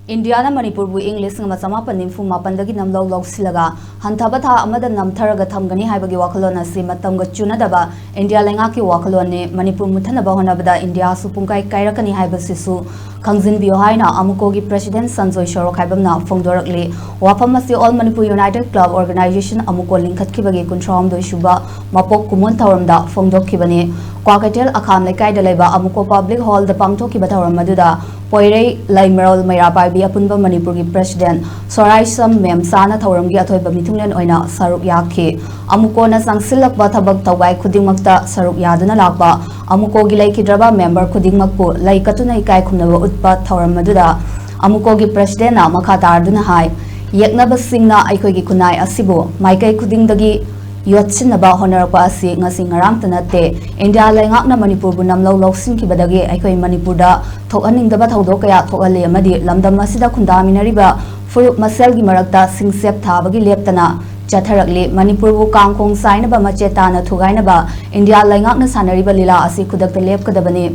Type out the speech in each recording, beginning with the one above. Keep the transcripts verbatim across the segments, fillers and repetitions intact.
ꯏꯟꯗꯤꯌꯥꯅ ꯃꯅꯤꯄꯨꯔꯕꯨ ꯏꯪ ꯂꯤꯁꯤꯡ ꯑꯃ ꯆꯃꯥꯄꯟ ꯅꯤꯐꯨ ꯃꯥꯄꯟꯗꯒꯤ ꯅꯝꯂꯧ ꯂꯧꯁꯤꯜꯂꯒ ꯍꯟꯊꯕ ꯊꯥ ꯑꯃꯗ ꯅꯝꯊꯔꯒ ꯊꯝꯒꯅꯤ ꯍꯥꯏꯕꯒꯤ ꯋꯥꯈꯜꯂꯣꯟ ꯑꯁꯤ ꯃꯇꯝꯒ ꯆꯨꯅꯗꯕ ꯏꯟꯗꯤꯌꯥ ꯂꯩꯉꯥꯛꯀꯤ ꯋꯥꯈꯜꯂꯣꯟꯅꯤ꯫ ꯃꯅꯤꯄꯨꯔ ꯃꯨꯠꯊꯅꯕ ꯍꯣꯠꯅꯕꯗ ꯏꯟꯗꯤꯌꯥꯁꯨ ꯄꯨꯡꯀꯥꯏ ꯀꯥꯏꯔꯛꯀꯅꯤ ꯍꯥꯏꯕꯁꯤꯁꯨ ꯈꯪꯖꯤꯟꯕꯤꯌꯨ ꯍꯥꯏꯅ ꯑꯃꯨꯀꯣꯒꯤ president ꯁꯟꯖꯣꯏ ꯁꯣꯔꯣ ꯈꯥꯏꯕꯝꯅ ꯐꯣꯡꯗꯣꯔꯛꯂꯤ꯫ ꯋꯥꯐꯝ ꯑꯁꯤ All Manipur United Club Organization ꯑꯃꯨꯀꯣ ꯂꯤꯡꯈꯠꯈꯤꯕꯒꯤ ꯀꯨꯟꯊ꯭ꯔꯥꯍꯨꯝꯗꯣꯏ ꯁꯨꯕ ꯃꯄꯣꯛ ꯀꯨꯝꯑꯣꯟ ꯊꯧꯔꯝꯗ ꯐꯣꯡꯗꯣꯛꯈꯤꯕꯅꯤ꯫ ꯀ꯭ꯋꯥꯀꯩꯊꯦꯜ ꯑꯈꯥꯝ ꯂꯩꯀꯥꯏꯗ ꯂꯩꯕ ꯑꯃꯨꯀꯣ public hall ꯗ ꯄꯥꯡꯊꯣꯛꯈꯤꯕ ꯊꯧꯔꯝ ꯑꯗꯨꯗ ꯄꯣꯏꯔꯩ ꯂꯩꯃꯔꯣꯜ ꯃꯩꯔꯥ ꯄꯥꯏꯕꯤ ꯑꯄꯨꯟꯕ ꯃꯅꯤꯄꯨꯔꯒꯤ president ꯁꯣꯔꯥꯏꯁꯝ ꯃꯦꯝꯆꯥꯅ ꯊꯧꯔꯝꯒꯤ ꯑꯊꯣꯏꯕ ꯃꯤꯊꯨꯡꯂꯦꯟ ꯑꯣꯏꯅ ꯁꯔꯨꯛ ꯌꯥꯈꯤ꯫ ꯑꯃꯨꯀꯣꯅ ꯆꯪꯁꯤꯜꯂꯛꯄ ꯊꯕꯛ ꯊꯧꯒꯥꯏ ꯈꯨꯗꯤꯡꯃꯛꯇ ꯁꯔꯨꯛ ꯌꯥꯗꯨꯅ ꯂꯥꯛꯄ ꯑꯃꯨꯀꯣꯒꯤ ꯂꯩꯈꯤꯗ꯭ꯔꯕ member ꯈꯨꯗꯤꯡꯃꯛꯄꯨ ꯂꯩ ꯀꯠꯇꯨꯅ ꯏꯀꯥꯏ ꯈꯨꯝꯅꯕ ꯎꯠꯄ ꯊꯧꯔꯝ ꯑꯗꯨꯗ ꯑꯃꯨꯀꯣꯒꯤ president ꯅ ꯃꯈꯥ ꯇꯥꯔꯗꯨꯅ ꯍꯥꯏ, ꯌꯦꯛꯅꯕꯁꯤꯡꯅ ꯑꯩꯈꯣꯏꯒꯤ ꯈꯨꯟꯅꯥꯏ ꯑꯁꯤꯕꯨ ꯃꯥꯏꯀꯩ ꯈꯨꯗꯤꯡꯗꯒꯤ ꯌꯣꯠꯁꯤꯟꯅꯕ ꯍꯣꯠꯅꯔꯛꯄ ꯑꯁꯤ ꯉꯁꯤ ꯉꯔꯥꯡꯇ ꯅꯠꯇꯦ꯫ ꯏꯟꯗꯤꯌꯥ ꯂꯩꯉꯥꯛꯅ ꯃꯅꯤꯄꯨꯔꯕꯨ ꯅꯝꯂꯧ ꯂꯧꯁꯤꯟꯈꯤꯕꯗꯒꯤ ꯑꯩꯈꯣꯏ ꯃꯅꯤꯄꯨꯔꯗ ꯊꯣꯛꯍꯟꯅꯤꯡꯗꯕ ꯊꯧꯗꯣꯛ ꯀꯌꯥ ꯊꯣꯛꯍꯜꯂꯤ ꯑꯃꯗꯤ ꯂꯝꯗꯝ ꯑꯁꯤꯗ ꯈꯨꯟꯗꯥꯃꯤꯟꯅꯔꯤꯕ ꯐꯨꯔꯨꯞ ꯃꯁꯦꯜꯒꯤ ꯃꯔꯛꯇ ꯁꯤꯡꯆꯦꯞ ꯊꯥꯕꯒꯤ ꯂꯦꯞꯇꯅ ꯆꯠꯊꯔꯛꯂꯤ꯫ ꯃꯅꯤꯄꯨꯔꯕꯨ ꯀꯥꯡꯈꯣꯡ ꯆꯥꯏꯅꯕ, ꯃꯆꯦꯠ ꯇꯥꯅ ꯊꯨꯒꯥꯏꯅꯕ ꯏꯟꯗꯤꯌꯥ ꯂꯩꯉꯥꯛꯅ ꯁꯥꯟꯅꯔꯤꯕ ꯂꯤꯂꯥ ꯑꯁꯤ ꯈꯨꯗꯛꯇ ꯂꯦꯞꯀꯗꯕꯅꯤ꯫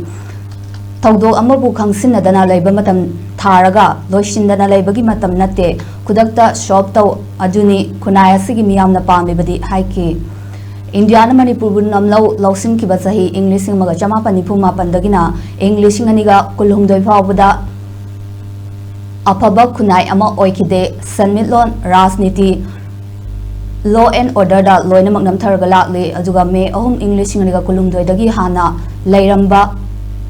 ꯊꯧꯗꯣꯛ ꯑꯃꯕꯨ ꯈꯪꯁꯤꯟꯅꯗꯅ ꯂꯩꯕ ꯃꯇꯝ ꯊꯥꯔꯒ ꯂꯣꯏꯁꯤꯟꯗꯅ ꯂꯩꯕꯒꯤ ꯃꯇꯝ ꯅꯠꯇꯦ꯫ ꯈꯨꯗꯛꯇ solve ꯇꯧ ꯑꯗꯨꯅꯤ ꯈꯨꯟꯅꯥꯏ ꯑꯁꯤꯒꯤ ꯃꯤꯌꯥꯝꯅ ꯄꯥꯝꯂꯤꯕꯗꯤ ꯍꯥꯏꯈꯤ꯫ ꯏꯟꯗꯤꯌꯥꯅ ꯃꯅꯤꯄꯨꯔꯕꯨ ꯅꯝꯂꯧ ꯂꯧꯁꯤꯟꯈꯤꯕ ꯆꯍꯤ ꯏꯪ ꯂꯤꯁꯤꯡ ꯑꯃꯒ ꯆꯃꯥꯄꯟ ꯅꯤꯐꯨ ꯃꯥꯄꯟꯗꯒꯤꯅ ꯏꯪ ꯂꯤꯁꯤꯡ ꯑꯅꯤꯒ ꯀꯨꯟꯍꯨꯝꯗꯣꯏ ꯐꯥꯎꯕꯗ ꯑꯐꯕ ꯈꯨꯟꯅꯥꯏ ꯑꯃ ꯑꯣꯏꯈꯤꯗꯦ꯫ ꯁꯦꯟꯃꯤꯠꯂꯣꯟ, ꯔꯥꯖꯅꯤꯇꯤ, law and order ꯗ ꯂꯣꯏꯅꯃꯛ ꯅꯝꯊꯔꯒ ꯂꯥꯛꯂꯤ꯫ ꯑꯗꯨꯒ ꯃꯦ ꯑꯍꯨꯝ ꯏꯪ ꯂꯤꯁꯤꯡ ꯑꯅꯤꯒ ꯀꯨꯟꯍꯨꯝꯗꯣꯏꯗꯒꯤ ꯍꯥꯟꯅ ꯂꯩꯔꯝꯕ,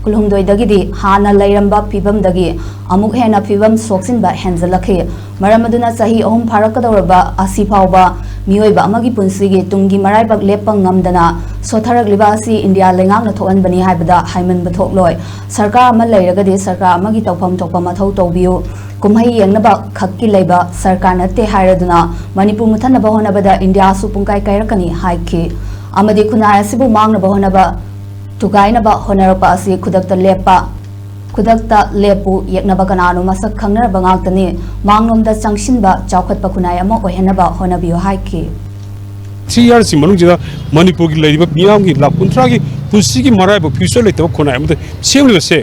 ꯀꯨꯟꯍꯨꯝꯗꯣꯏꯗꯒꯤꯗꯤ ꯍꯥꯟꯅ ꯂꯩꯔꯝꯕ ꯐꯤꯕꯝꯗꯒꯤ ꯑꯃꯨꯛ ꯍꯦꯟꯅ ꯐꯤꯕꯝ ꯁꯣꯛꯆꯤꯟꯕ ꯍꯦꯟꯖꯜꯂꯛꯈꯤ꯫ ꯃꯔꯝ ꯑꯗꯨꯅ ꯆꯍꯤ ꯑꯍꯨꯝ ꯐꯥꯔꯛꯀꯗꯧꯔꯕ ꯑꯁꯤ ꯐꯥꯎꯕ ꯃꯤꯑꯣꯏꯕ ꯑꯃꯒꯤ ꯄꯨꯟꯁꯤꯒꯤ ꯇꯨꯡꯒꯤ ꯃꯔꯥꯏꯕꯛ ꯂꯦꯞꯄ ꯉꯝꯗꯅ ꯁꯣꯠꯊꯔꯛꯂꯤꯕ ꯑꯁꯤ ꯏꯟꯗꯤꯌꯥ ꯂꯩꯉꯥꯛꯅ ꯊꯣꯛꯍꯟꯕꯅꯤ ꯍꯥꯏꯕꯗ ꯍꯥꯏꯃꯟꯕ ꯊꯣꯛꯂꯣꯏ꯫ ꯁꯔꯀꯥꯔ ꯑꯃ ꯂꯩꯔꯒꯗꯤ ꯁꯔꯀꯥꯔ ꯑꯃꯒꯤ ꯇꯧꯐꯝ ꯊꯣꯛꯄ ꯃꯊꯧ ꯇꯧꯕꯤꯌꯨ꯫ ꯀꯨꯝꯍꯩ ꯌꯦꯡꯅꯕ ꯈꯛꯀꯤ ꯂꯩꯕ ꯁꯔꯀꯥꯔ ꯅꯠꯇꯦ ꯍꯥꯏꯔꯗꯨꯅ ꯃꯅꯤꯄꯨꯔ ꯃꯨꯠꯊꯠꯅꯕ ꯍꯣꯠꯅꯕꯗ ꯏꯟꯗꯤꯌꯥꯁꯨ ꯄꯨꯡꯀꯥꯏ ꯀꯥꯏꯔꯛꯀꯅꯤ ꯍꯥꯏꯈꯤ꯫ ꯑꯃꯗꯤ ꯈꯨꯟꯅꯥꯏ ꯑꯁꯤꯕꯨ ꯃꯥꯡꯅꯕ ꯍꯣꯠꯅꯕ, ꯊꯨꯒꯥꯏꯅꯕ ꯍꯣꯠꯅꯔꯛꯄ ꯑꯁꯤ ꯈꯨꯗꯛꯇ ꯂꯦꯞꯄ, ꯈꯨꯗꯛꯇ ꯂꯦꯞꯄꯨ, ꯌꯦꯛꯅꯕ ꯀꯅꯥꯅꯣ ꯃꯁꯛ ꯈꯪꯅꯔꯕ ꯉꯥꯛꯇꯅꯤ꯫ ꯃꯥꯡꯂꯣꯝꯗ ꯆꯪꯁꯤꯟꯕ, ꯆꯥꯎꯈꯠꯄ ꯈꯨꯟꯅꯥꯏ ꯑꯃ ꯑꯣꯏꯍꯟꯅꯕ ꯍꯣꯠꯅꯕꯤꯌꯨ ꯍꯥꯏꯈꯤ꯫ Three years ꯁꯤ ꯃꯅꯨꯡꯁꯤꯗ ꯃꯅꯤꯄꯨꯔꯒꯤ ꯂꯩꯔꯤꯕ ꯃꯤꯌꯥꯝꯒꯤ ꯂꯥꯛ ꯀꯨꯟꯊ꯭ꯔꯥꯒꯤ ꯄꯨꯟꯁꯤꯒꯤ ꯃꯔꯥꯏꯕꯛ, future ꯂꯩꯇꯕ ꯈꯨꯟꯅꯥꯏ ꯑꯃꯗ ꯁꯦꯝꯂꯤꯕꯁꯦ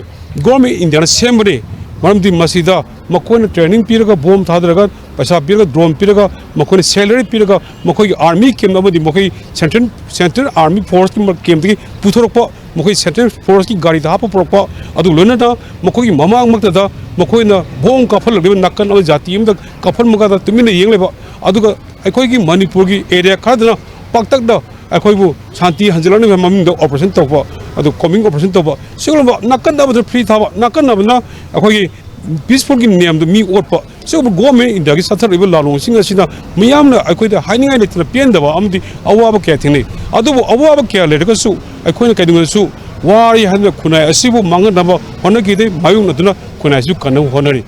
government ꯏꯟꯗꯤꯌꯥꯅ ꯁꯦꯝꯕꯅꯤ꯫ ꯃꯔꯝꯗꯤ ꯃꯁꯤꯗ ꯃꯈꯣꯏꯅ training ꯄꯤꯔꯒ, ꯕꯣꯝ ꯊꯥꯗꯔꯒ, ꯄꯩꯁꯥ ꯄꯤꯔꯒ, drone ꯄꯤꯔꯒ, ꯃꯈꯣꯏꯅ salary ꯄꯤꯔꯒ, ꯃꯈꯣꯏꯒꯤ army camp ꯑꯃꯗꯤ ꯃꯈꯣꯏ central, central army forceꯀꯤ campꯇꯒꯤ ꯄꯨꯊꯣꯔꯛꯄ, ꯃꯈꯣꯏ central forceꯀꯤ ꯒꯥꯔꯤꯗ ꯍꯥꯞꯄ ꯄꯨꯔꯛꯄ, ꯑꯗꯨꯒ ꯂꯣꯏꯅꯅ ꯃꯈꯣꯏꯒꯤ ꯃꯃꯥꯡꯃꯛꯇꯗ ꯃꯈꯣꯏꯅ ꯕꯣꯝ ꯀꯥꯞꯍꯜꯂꯛꯂꯤꯕ ꯅꯥꯀꯟ ꯑꯃ ꯖꯥꯇꯤ ꯑꯃꯗ ꯀꯥꯞꯍꯟꯕꯒꯗ ꯇꯨꯃꯤꯟꯅ ꯌꯦꯡ ꯂꯩꯕ꯫ ꯑꯗꯨꯒ ꯑꯩꯈꯣꯏꯒꯤ ꯃꯅꯤꯄꯨꯔꯒꯤ area ꯈꯔꯗꯅ ꯄꯥꯛꯇꯛꯅ ꯑꯩꯈꯣꯏꯕꯨ ꯁꯥꯟꯇꯤ ꯍꯟꯖꯤꯜꯂꯛꯅꯕꯒꯤ ꯃꯃꯤꯡꯗ operation ꯇꯧꯕ, ꯑꯗꯨ combing operation ꯇꯧꯕ, ꯁꯤꯒꯨꯝꯕ ꯅꯥꯀꯟ ꯑꯃꯗ free ꯊꯥꯕ, ꯅꯥꯀꯟ ꯑꯃꯅ ꯑꯩꯈꯣꯏꯒꯤ peacefulꯒꯤ ꯅꯤꯌꯝꯗ ꯃꯤ ꯑꯣꯠꯄ, ꯁꯤꯒꯨꯝꯕ government Indiaꯒꯤ ꯆꯠꯊꯔꯛꯂꯤꯕ ꯂꯥꯂꯣꯡꯁꯤꯡ ꯑꯁꯤꯅ ꯃꯤꯌꯥꯝꯅ ꯑꯩꯈꯣꯏꯗ ꯍꯥꯏꯅꯤꯡꯉꯥꯏ ꯂꯩꯇꯅ ꯄꯦꯟꯗꯕ ꯑꯃꯗꯤ ꯑꯋꯥꯕ ꯀꯌꯥ ꯊꯦꯡꯅꯩ꯫ ꯑꯗꯨꯕꯨ ꯑꯋꯥꯕ ꯀꯌꯥ ꯂꯩꯔꯒꯁꯨ ꯑꯩꯈꯣꯏꯅ ꯀꯩꯗꯧꯉꯩꯗꯁꯨ ꯋꯥꯔꯤ ꯍꯥꯏꯗꯨꯅ ꯈꯨꯟꯅꯥꯏ ꯑꯁꯤꯕꯨ ꯃꯥꯡꯍꯟꯅꯕ ꯍꯣꯠꯅꯈꯤꯗꯦ, ꯃꯥꯌꯣꯛꯅꯗꯨꯅ ꯈꯨꯟꯅꯥꯏ ꯑꯁꯤꯕꯨ ꯀꯟꯅꯕ ꯍꯣꯠꯅꯔꯤ꯫